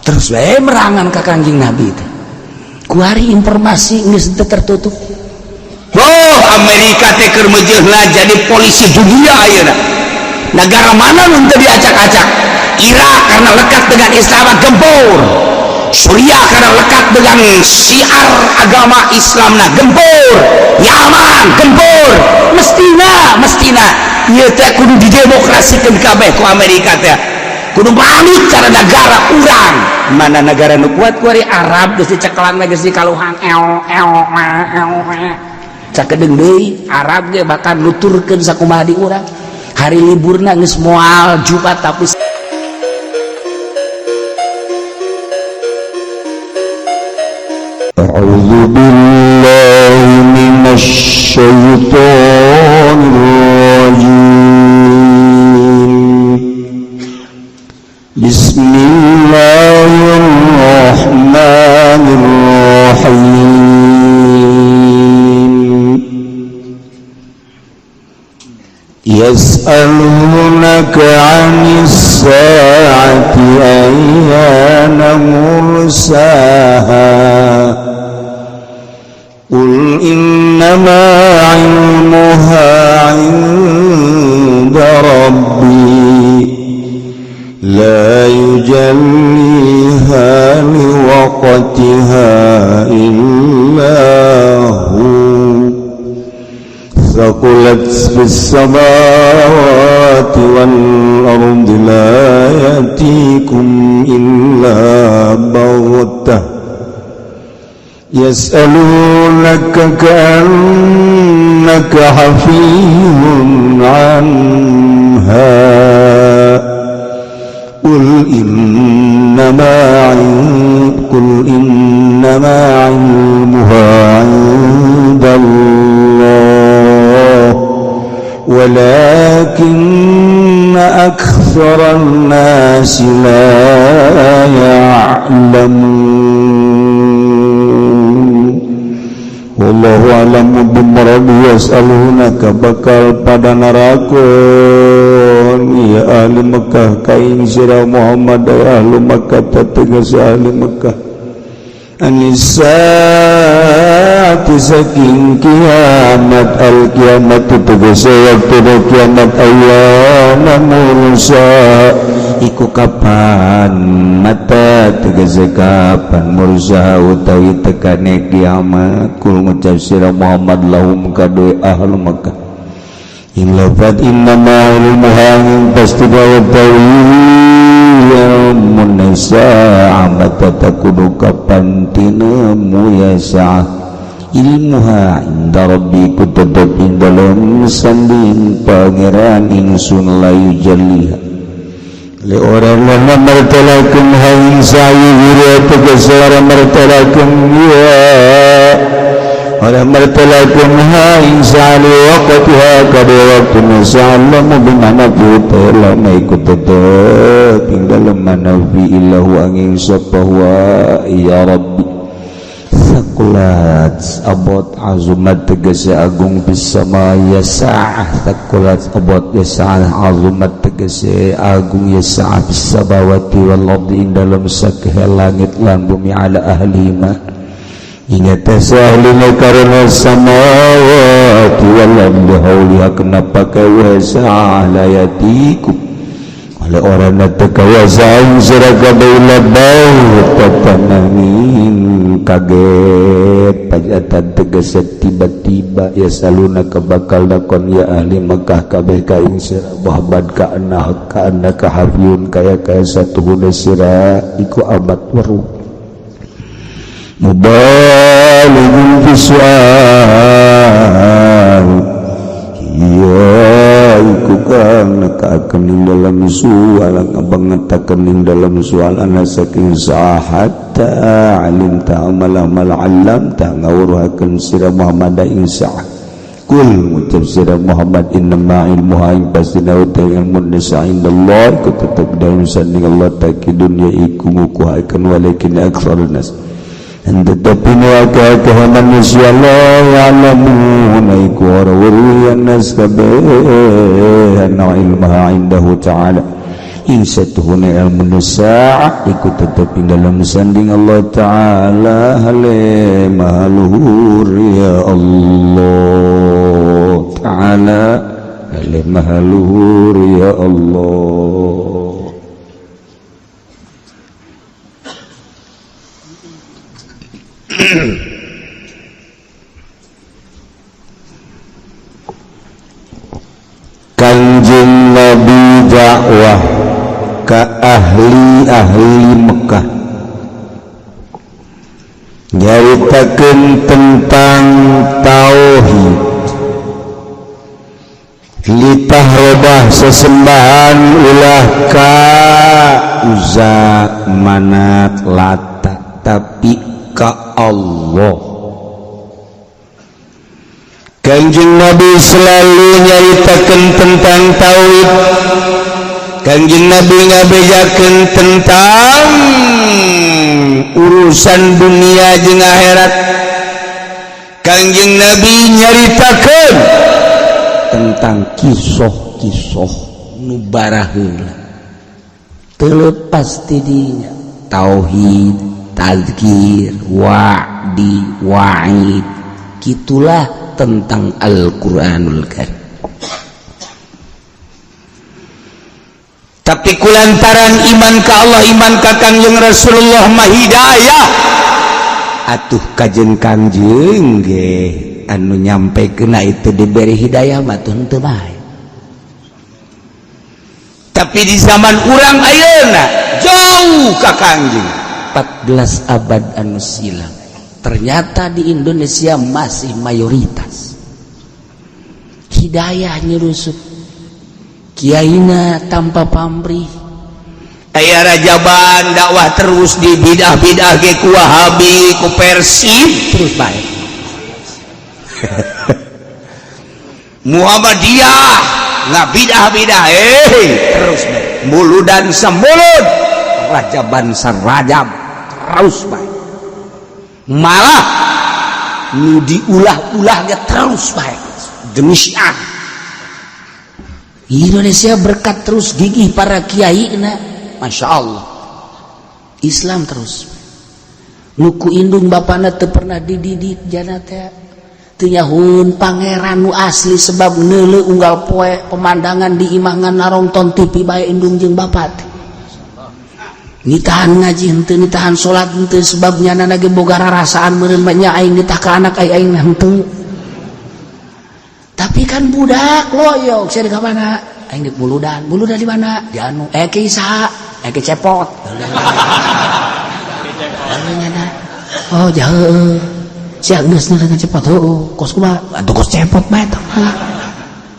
Terus we merangan ka Kangjeng Nabi teh. Kuari informasi geus teu tertutup. Oh, Amerika teh keur meujeuhna jadi polisi dunia ayeuna. Negara mana nu teu diacak-acak? Irak karena lekat dengan Islam gempur. Suriah karena lekat dengan syiar agama Islamna gempur. Yaman gempur. Mestina, mestina ieu teh kudu didemokrasikeun kabeh ku Amerika teh. Kudu manut cara negara urang. Mana negara nu kuat kuari Arab geus dicekelan geus dikaluhang eo eo eo eo. Sakedeung deui Arab ge bakal nuturkeun sakumaha di urang. Hari liburna geus moal Jumat tapi أعوذ بالله من الشيطان الرجيم. بسم الله الرحمن الرحيم. يسألونك عن الساعة أيان مرساها قل إنما علمها عند ربي لا يجليها لوقتها إلا هو ثقلت في السماوات والأرض لا يأتيكم إلا بغتة يسألونك كأنك حفي عنها قل إنما علمها عند الله ولكن أكثر الناس لا يعلمون. Wallahu a'lamu bimuradi. Yas'alunaka bakal pada narakon ya ahli Mekah kaing sira Muhammad ya ahli Mekah tegas ahli Mekah anisaati saking kiamat al kiamat tegas waktu kiamat ayyana mursa iku kapan mata tegese kapan mursa utawi tekane kiamat. Kul ngucap sira Muhammad lahum kadue ahlu Makkah in lafat innama ilmuha pasti gawe ilmun sa'a mata takudu kapan tinemu ya sa'ah ilmuha inda rabbi ku tetep ing dalem sanding pangeran ingsun la yujalliha li orang lana martalakum hain sa'i wira tegasara martalakum ya orang martalakum hain sa'i waqtiha kada waktu nasa'alamu bimana puta lama ikut tetep ing dalem manafi illahu angin sapa huwa ya rabbi. Sakulat abot azumat tegese agung bisama ya sa'ah. Sakulat abot ya sa'ah azumat tegese agung ya sa'ah bisabawati wal ardi ing dalem sakeh langit lan bumi ala ahlima ingat ahlina karena samawati wal ardi hauliha kenapa kawa sa'ah la yatikum oleh orang tekawa sa'in siraka baila bautatan kaget pajatan tegese tiba-tiba ya saluna kebakal dakon ya ahli Mekah kabeh ka ing sira Muhammad ka annaka hafiyun kaya kaya satuhuna sira iku amat weruh mubalighun fi su'al iya iku kang nekakeun ing dalam sual ngabangetakeun ing dalam sual ana saking sahat alimta amala mal alam ta ngawruhakeun sira Muhammad ing sa'ah. Kul ngucap sira Muhammad innama ilmuha ing pastina uta ilmu nisa indallah ku tetep daun sanding Allah taki dunya iku ngukuhakeun walakin aktsarun nas tetapi akeh manusia la ya'lamun iku ora weruh nas kabeh anna ilmaha indahu ta'ala Ing satuhuna ilmu sa'ah iku tetep ing dalam sanding Allah Ta'ala hale maha luhur ya Allah Ta'ala hale maha luhur ya Allah. Kanjeng Nabi dakwah ke ahli-ahli Mekah nyaritakeun tentang tauhid, litah robah sesembahan ulah ka Uzza, Manat, Lata, tapi ka Allah. Kanjeng Nabi selalu nyaritakeun tentang tauhid. Kanjeng Nabi ngabejakeun tentang urusan dunia jeung akhirat. Kanjeng Nabi nyaritakeun tentang kisah-kisah nu baraheula teu leupas ti dinya tauhid, tazkir, wa'di, wa'id. Kitulah tentang Al-Qur'anul Karim. Tapi kulantaran iman ka Allah, iman ka Kangjeng Rasulullah mah hidayah. Atuh kajen Kangjeng ge anu nyampekeunna itu diberi hidayah mah teu henteu bae. Tapi di zaman urang ayeuna jauh ka Kangjeng 14 abad anu silam. Ternyata di Indonesia masih mayoritas hidayah nyerusup. Kiaina tanpa pamrih, aya rajaban dakwah terus di bidah-bidah ge ku Wahabi, ku Persib terus bae. Muhammadiyah ngabidah-bidah terus bae. Muludan samulud, rajaban sarajab terus bae. Malah nu diulah-ulahnya terus bae demi syiar. Indonesia berkat terus gigih para kiai na, Masya Allah Islam terus. Nuku indung bapana teu pernah dididik jana teh teu nyahun pangeran nu asli sebab neuleu unggal poe pemandangan di imah ngan narongton TV bae indung jeung bapak teh. Nitahan ngaji henteu, nitahan salat henteu sebab nyana ge boga rarasaan meureun mah nya aing nitah ka anak aing henteu. Tapi kan budak loyok sia di mana? Aing di Buludan. Buludan di mana? Di anu ki saha? Ki Cepot. Oh jauh. Sia geus neuleuh Cepot heueuh. Kos kumaha? Atuh kos Cepot bae tah mah.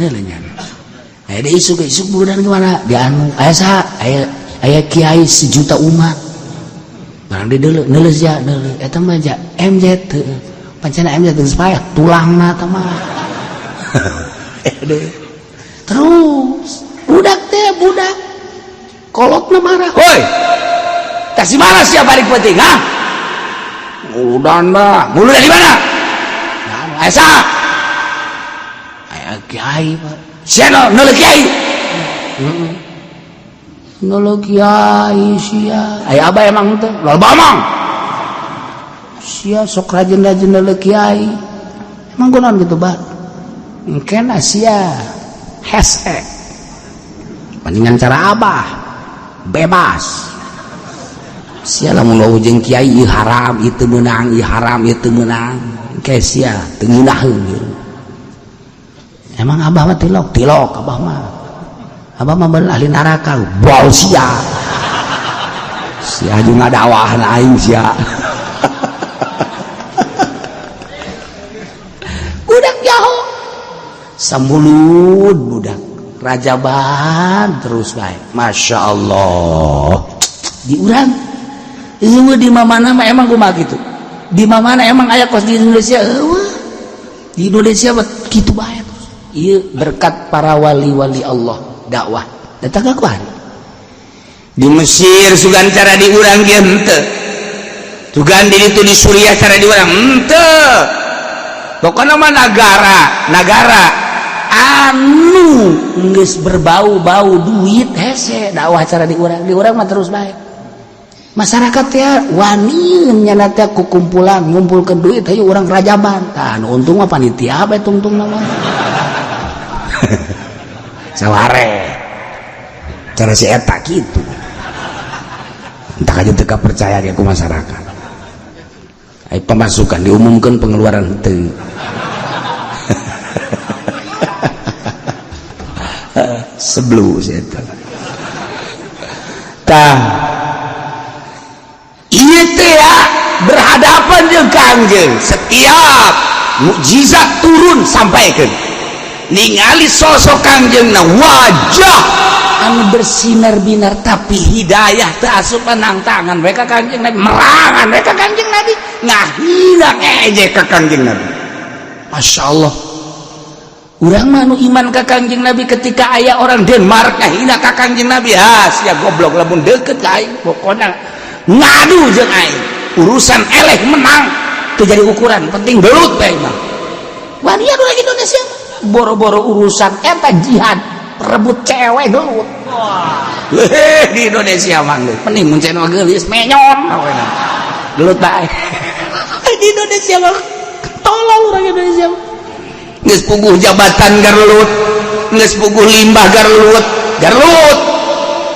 Neuleuh nyana. Di isuk isuk Buludan di mana? Di anu aya saha? Aya kiai sejuta umat. Barang di deuleu neuleuh sia neuleuh eta mah ja MZ heueuh. Pancena MZ geus paeh tulangna tah mah. Terus budak teh budak kolotna marah. Woi, kasih marah siapa balik penting, ha? Muludan bah, muludan di mana? Nah, asa. Aya kiai, Pak. Sia neuleuh kiai. Heeh. Neuleuh kiai sia. Aya abah emang teh, loba mang. Sia sok rajin-rajin neuleuh kiai. Emang kunaon gitu, Bah? Engkena sia hese. Mendingan cara abah bebas. Sia lamun wau jeung kiai ieu haram, ieu teu meunang, ieu haram, ieu teu meunang. Engke sia teu ngeunaheun. Emang abah mah tilok, tilok abah mah. Abah mah bener ahli neraka, bau sia. Sia jeung ngadawahna aing sia. Budak jaho. Samulud budak rajaban terus baik. Masya Allah di urang eueuh di mana mah emang kumaha kitu, di mana emang aya kos di Indonesia eueuh di Indonesia mah kitu bae terus. Ieu berkat para wali-wali Allah dakwah datang ka kuari di Mesir sugan cara di urang ge henteu, sugan di ditu di Suriah cara di urang henteu. Pokokna mah negara Anu geus berbau-bau duit hese dakwah cara di urang, di urang mah terus baik. Masyarakat ya wani nyana teh ku kumpulan ngumpulkeun duit, hayu urang rajaban. Tah, anu untung mah panitia bae tungtung mah. Saware. Cara si eta kitu. Entah aja teu percaya ge ku masyarakat. Ai pemasukan diumumkan, pengeluaran henteu. Sebelum si eta. Tah ieu teh ya berhadapan jeung Kangjeng, setiap mukjizat turun sampaikan, ningali sosok Kangjeng na wajah anu bersinar-binar, tapi hidayah teu asup nang tangan we ka Kangjeng Nabi, merangan we ka Kangjeng Nabi, ngahina ngejek ka Kangjeng Nabi. Masya Allah, urang mah nu iman ka Kangjeng Nabi, ketika aya orang Denmark ngahina ka Kangjeng Nabi, ah sia goblok, lamun deket ka aing pokona ngadu jeung aing, urusan eleh menang teu jadi ukuran, penting belut bae mah. Wani orang Indonesia boro-boro urusan eta jihad, rebut cewek gelut. Wah, di Indonesia mah geus mending mun cenah geulis menyon gelut bae. Di Indonesia mah tolol orang Indonesia. Geus puguh jabatan garlut, geus puguh limbah garlut, garlut.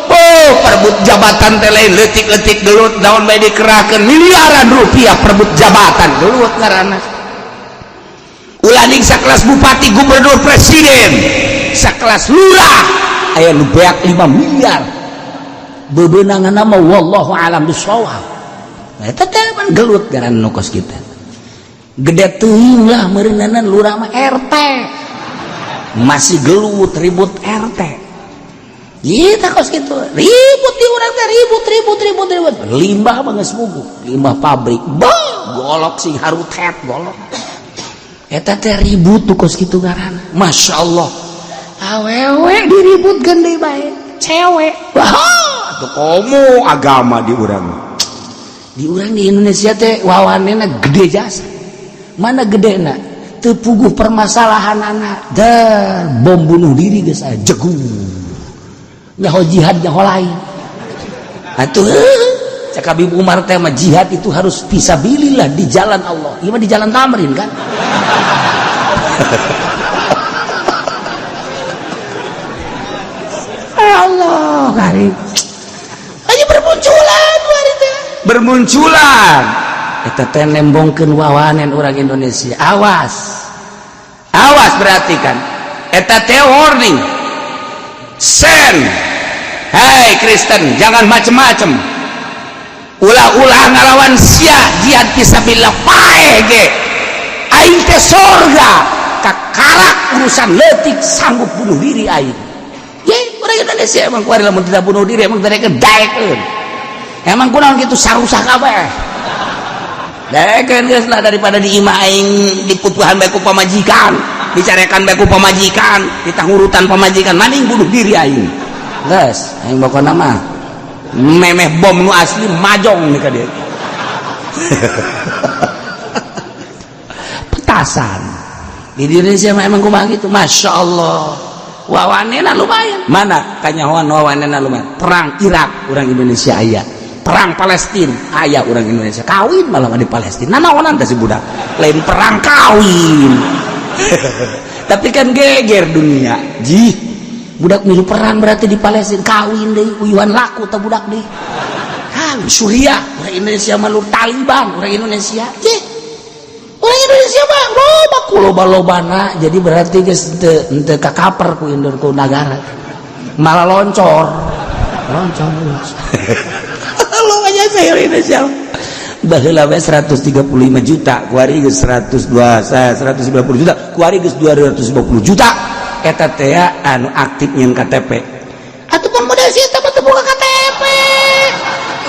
Oh, perebut jabatan teh lain leutik-leutik gelut, daun bae dikerahkeun miliaran rupiah perebut jabatan, gelut ngaranna. Ulah ning sakelas bupati, gubernur, presiden, sakelas lurah aya nu beak 5 miliar. Bebenangan mah wallahu alam bisawab. Nah, eta teh pan gelut ngaranna nu kos kita. Gede teuing lah meureunanan lurah mah RT. Masih gelut ribut RT. Kita kos gitu ribut di urang teh, ribut ribut ribut ribut. Limbah mah geus mugu, limbah pabrik. Bah, golok sing harutet golok. Eta teh ribut tuh kos kitu ngaranna. Masya Allah. Awewe diributkeun deui bae. Cewek. Wah, Atuh komo agama di urang. Di urang di Indonesia teh wawanena gede jasa. Mana gedena? Teu puguh permasalahan anak. Dan bom bunuh diri geus aya jegung. Nyaho jihad nyaho lain. Atuh cak Habib Umar teh mah jihad itu harus fisabilillah, di jalan Allah. Ieu mah di jalan Tamrin kan. Allah karim. Ayo bermunculan wari teh. Bermunculan. Eta teh nembongkeun wawanen urang Indonesia. Awas. Awas berarti kan. Eta teh warning. Sen. Hei Kristen, jangan macem-macem. Ulah-ulah ngalawan sia jihad fisabilillah paeh ge. Aing teh sorga kakarak urusan leutik sanggup bunuh diri aing. Ye, orang Indonesia emang kuari lamun tidak bunuh diri emang mereka daekeun. Emang kunaon kitu sarusah kabeh. Daekeun geus lah daripada di imah aing diputuhan bae ku pamajikan, dicarekan bae ku pamajikan, ditangurutan pamajikan, mending bunuh diri aing. Geus, aing pokona mah memeh bom nu asli majong nih ka dieu. Petasan. Di Indonesia mah emang kumaha gitu, Masya Allah. Wawanena lumayan. Mana kanyahoan wawanena lumayan. Perang Irak orang Indonesia aya. Perang Palestina aya orang Indonesia. Kawin malah di Palestina. Nanaonan teh si budak. Lain perang kawin. Tapi kan geger dunia. Jih, budak milu perang berarti di Palestina kawin deui, uyuhan laku teh budak deui. Kawin Suriah, orang Indonesia malu Taliban, orang Indonesia. Jih. Orang Indonesia mah loba ku loba-lobana, jadi berarti geus teu kakaper ku Indon ku nagara. Malah loncor. Loncor. Lo aja saya Indonesia. Baheula we 135 juta, kuari geus 102, 190 juta, kuari geus 250 juta. Eta teh anu aktif nyeun KTP. Atuh pun model si eta mah teu boga KTP.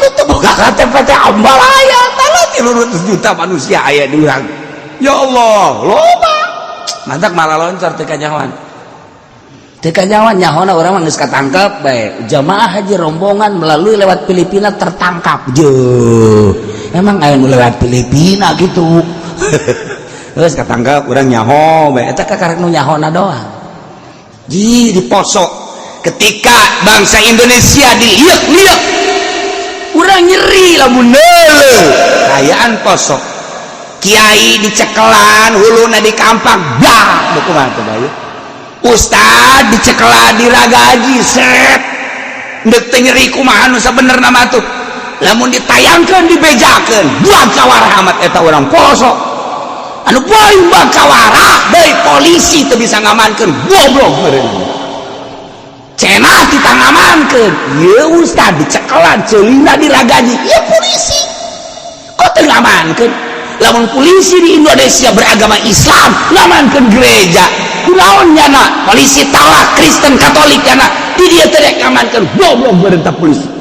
Nu teu boga KTP teh ambalaya, tah 300 juta manusia aya di urang. Ya Allah, loba. Mantak malah loncor teu kanyahoan. Teu kanyahoan nyahona urang mah geus katangkep bae. Jamaah haji rombongan melalui lewat Filipina tertangkap. Jeuh. Emang aya nu lewat Filipina gitu. Geus katangkep urang nyaho bae. Eta kakarek nu nyahona doang. Di Poso ketika bangsa Indonesia diliuk-liuk, urang nyeri lamun neuleuh kaayaan Poso, kiai dicekelan, huluna dikampak blah. Kumaha teh bayu? Ustad dicekelan, diragaji set. Ndek teu nyeri kumaha nu sabenerna mah tuh? Lamun ditayangkeun, dibejakeun, buang kawarah amat eta urang Poso anu paling kawarah deui. Polisi teu bisa ngamankeun, goblok meureun. Cenah kita ngamankeun ieu ustad dicekelan, ceulina diragaji, ieu polisi kok teu ngamankeun? Lamun polisi di Indonesia beragama Islam ngamankeun gereja, kunaon nyana polisi talak Kristen Katolik nyana di dia teu rek ngamankeun? Goblok meureun polisi.